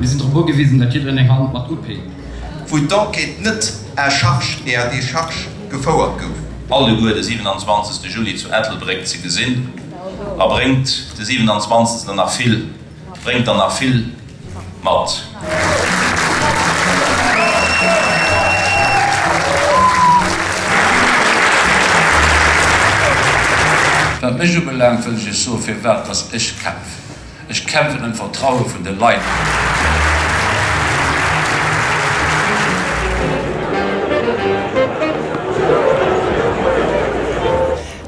Mir sinn drop ugewisen, datt jiddereen eng Hand mat upeekt. Wou d'Enquête net à charge et à décharge gefouert gouf. Alleguer de 27 Juli zu Ettelbréck ze gesinn a bréngt de 27 der nach vill bréngt der nach vill mat. Wat mech ubelaangt, wëll ech Iech soen, firwat dass ech kämpfen. Ech kämpfen ëm d'Vertraue vun de Leit.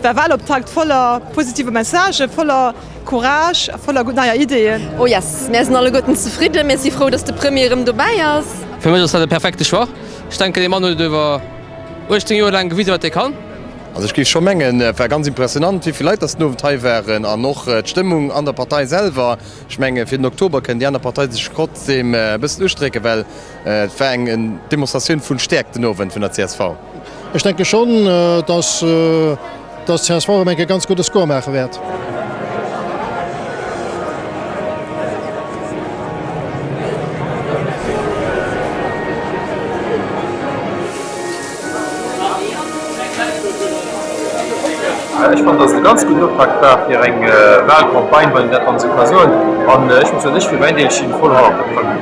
War Wahloptakt voller positive Messagen, voller Courage a voller gutt neier Ideeën. Oh yes, mär sinn alleguerten zefridden. Mir si frou, dass de Premier erëm dobäi ass. Fir mech ass dat e perfekte Choix. Ech denken, dee Mann huet et iwwer 18 Joer laang gewisen, wat hie kann. Also ech géif scho mengen, et war ganz impressionant, wéi vill Leit dass den Owend hei waren an och d'Stëmmung an der Partei selwer. Ech menge fir den Oktober kënnen déi aner Parteie sech trotzdem e bëssen ustrécken, well et war eng Demonstratioun vun Stäerkt den Owend vun der csv. Ech denke schonn, dass d'CSV erëm eng Kéier ganz gudde Score maache wäert. Ech fannen, dass et e ganz gudden Optakt war fir eng Wahlcampagne, wann een dat dann esou ka soen. An ech muss soen, ech fir mäin Deel stinn voll hannert dem Premier.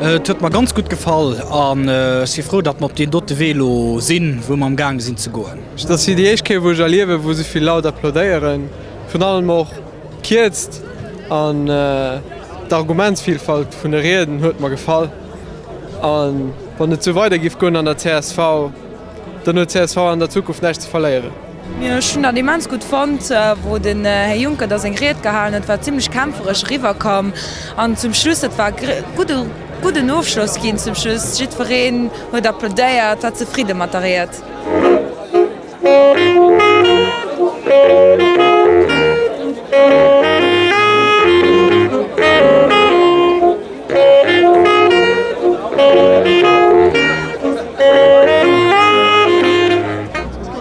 Et huet mer ganz gutt gefall an ech si frou, datt mer op deen dote Wee elo sinn, wou mer am gaange sinn ze goen. Et ass déi éischt Kéier wou ech erliewen, wou esou vill Laut applaudéieren, virun allem och d'Kierzt an d'Argumentsvielfalt vun de Rieden huet mer gefall. An wann et esou weider giff goen an der csv, dann huet csv an der Zukunft näischt ze verléieren. Ech hunn dat immens gutt fonnt, wou den Här Juncker da seng Ried gehalen huet, war zimlech kämpferesch eriwwerkomm an zum Schluss, dat war e gudde, gudden Ofschloss ginn zum Schluss. Jiddwereen huet applaudéiert, war zefridde mat der Ried.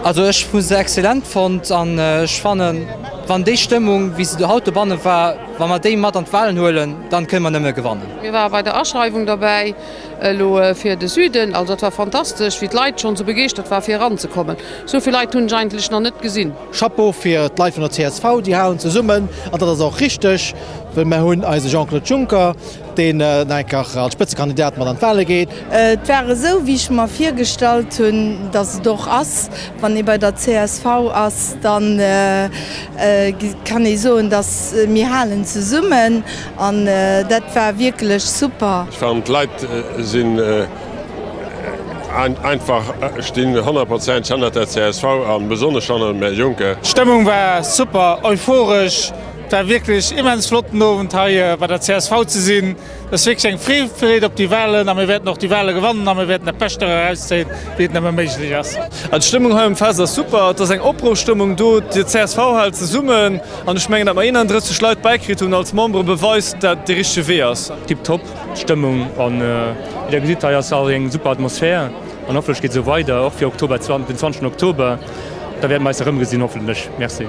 Also ech hu se excellent fonnt an ech fannen, wann déi Stëmmung wéi se haut dobanne war, wa mer déi mat an d'Wahlen huelen, dann kënne mer nëmme gewannen. Mir ware bei der Aschreiwung derbäi elo fir de Süden. Also dat war fantastesch, wéi d'Leit schonn esou begeeschtert war fir eranzekommen. Esou vill Leit hunn ech eigentlech nach net gesinn. Chapeau fir d'Leit vun der csv, déi halen zesummen an dat ass och richteg, well mer hunn eise Jean-Claude Juncker, deen enker als Spëtzekandidat mat an d'Wahle geet. Et war esou, wéi ech mer virgestallt hunn, datt et och ass. Wann ee bei der csv ass, da kann ee soen, datt mir halen zesummen an dat war wierklech super. Ech fannen d'Leit sinn einfach, stinn honnertprozenteg hannert der csv an besonnesch hannert dem Här Juncker. D'Stëmmung war super, euphoresch. Et war wierklech immens flott den Owend hei bei der csv ze sinn. Et ass wierklech eng Freed op déi Wahlen a mir wäerten och déi Wahle gewannen a mir wäerten dat Bescht dora erauszéien, wéi et nëmme méiglech ass. D'Stëmmung hei um Fest ass super, et ass eng Opbrochstëmmung do, d'CSV hält zesummen an ech mengen, dat mer 31 Leit bäikritt hunn als Membere beweist, dat et dee richtege Wee ass. Tiptop Stëmmung an wéi der gesitt hei ass all eng super Atmosphär an hoffentlech geet esou weider och fir Oktober, den 20 Oktober, da wäerte mer eis erëmgesinn hoffentlech. Merci.